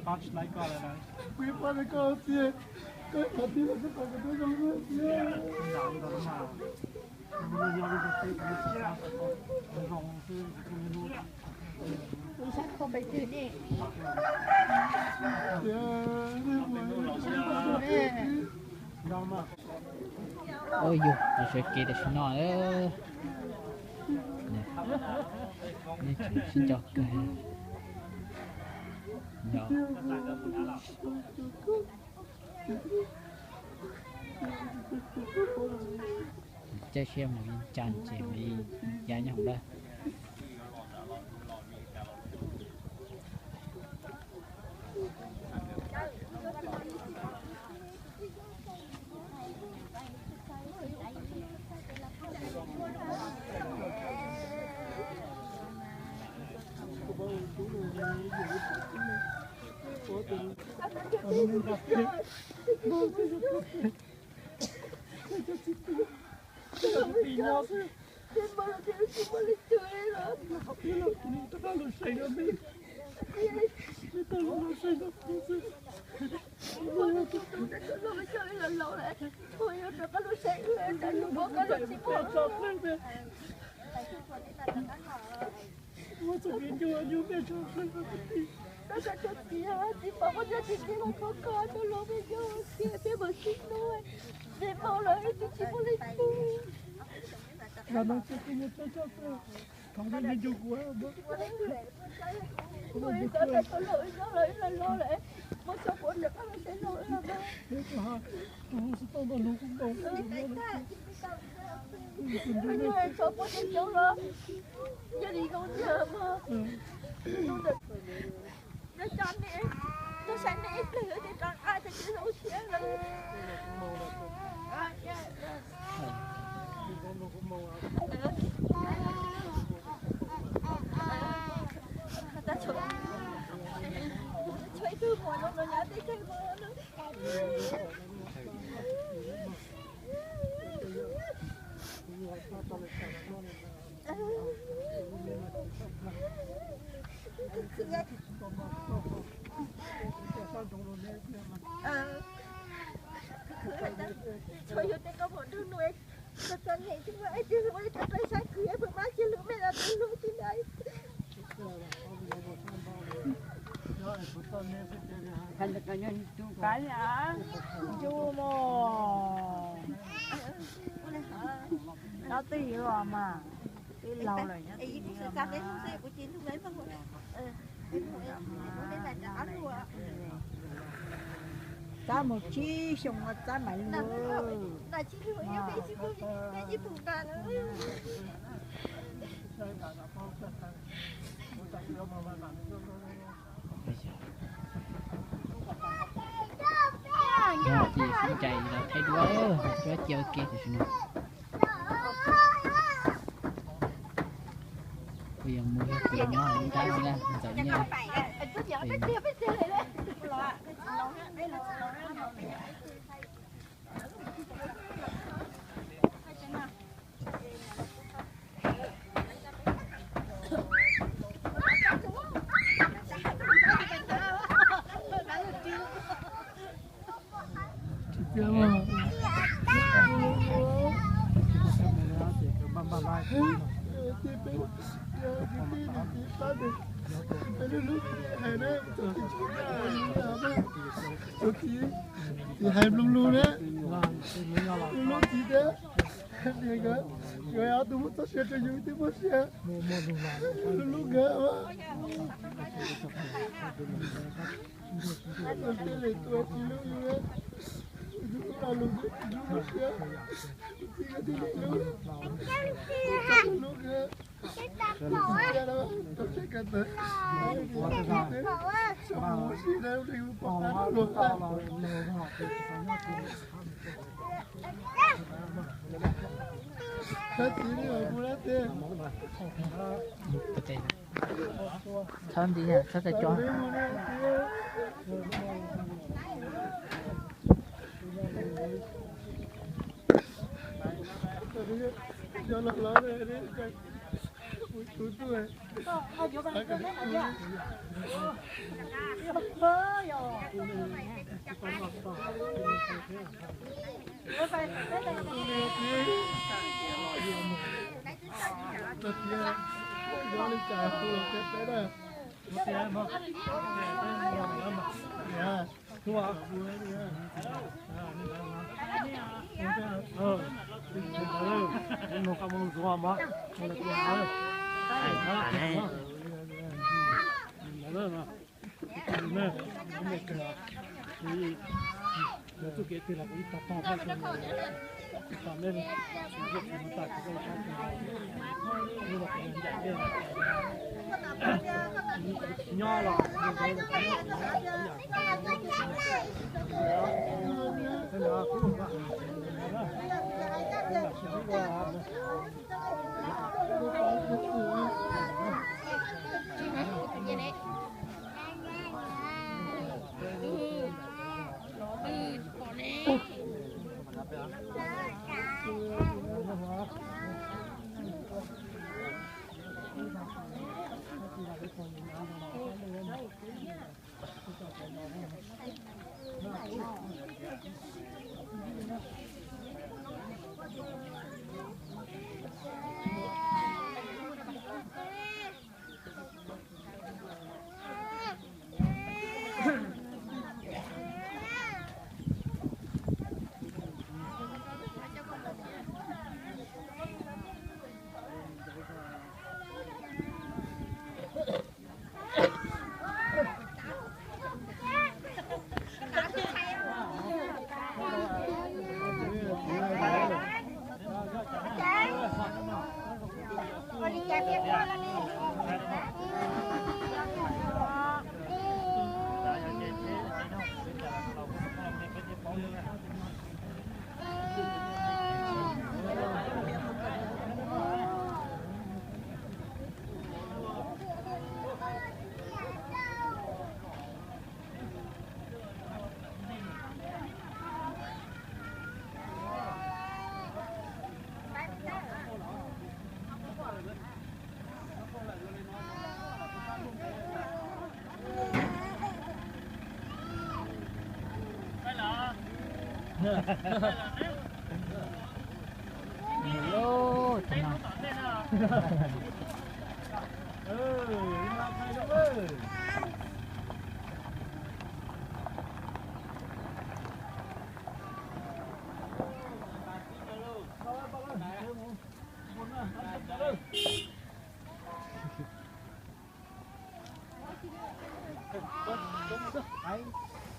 Ua yus sawv kev tam sim no, nej tseem sib nco kawg. Caij siab mus li cas ces mus li cas nyob hauv ntawd. Kav liam, ncu mos. Nyob twj ywm os mas, twb laus lawm nyob twj ywm os mas. Txab mus tsib xyoo no txab mam li. Ces xub ncaim los thaij duab, duab cia ua ke tam sim no. Kuv yuav mus yog kuv los nyob nrab no na, ntxawm nyiaj. Txiv hais mloog lus na, mloog txiv tias, niam nkawd, nkawd ob tug muaj txoj sia rau yus twb muaj sia, hlub hlub nkawd. Tej lem tua tsis hlub yus, yus lub lo lus twb tsis hlub muaj sia, txiv nkawd thiaj li hlub, hlub nkawd. Thawb nti, thawb tawm cov. Nyob los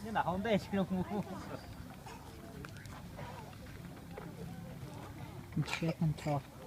Nyob nram hauv ntej tsis los mus. Check control.